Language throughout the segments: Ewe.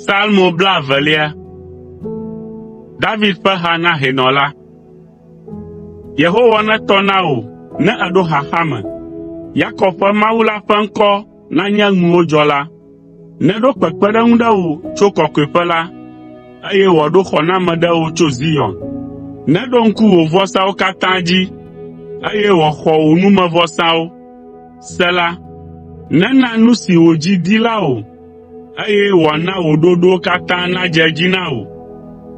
Psalmo blaevelia. David ƒe ha na hɛnɔ la. Yehowa netɔ na wò ne èɖo xaxa me. Yakob ƒe Mawu la ƒe ŋkɔ nanye ŋuwòdzɔla. Neɖo kpekpeɖeŋu ɖe wò tso kɔkɔeƒe la, eye wòaɖo xɔname ɖe wò tso Zion. Neɖo ŋku wò vɔsawo katã dzi, eye wòaxɔ wò numevɔsawo. Sela Nena nu si wò dzi di la wò, eye wòana wò ɖoɖowo katã nadze edzi na wò.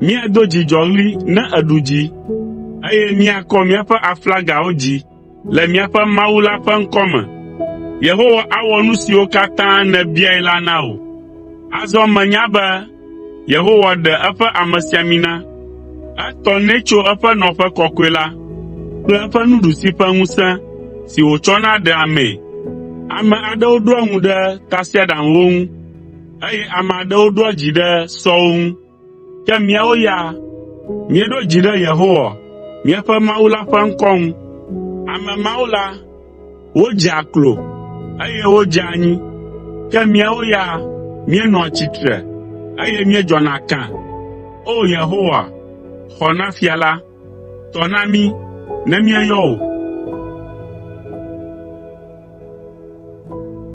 Míado dzidzɔɣli ne èɖu dzi, eye míakɔ míaƒe aflagawo dzi le míaƒe Mawu la ƒe ŋkɔ me. Yehowa awɔ nu siwo katã nèbiae la na wò. Azɔ menya be Yehowa ɖe eƒe amesiamina. Etɔ nɛ tso eƒe nɔƒe kɔkɔe la kple eƒe nuɖusi ƒe ŋusẽ si wòtsɔna ɖea amee. Ame aɖewo ɖoa ŋu ɖe tasiaɖamwo ŋu, eye ame aɖewo ɖoa dzi ɖe sɔwo ŋu. Ke míawo ya, míeɖo dzi ɖe Yehowa, míaƒe Mawu la ƒe ŋkɔ ŋu. Ame mawo la, wodzea klo, eye wodzea anyi, ke míawo ya míenɔa tsitre, eye míedzɔna kã. O! Yehowa, xɔ na fia la, tɔ na mí ne míeyɔ wò.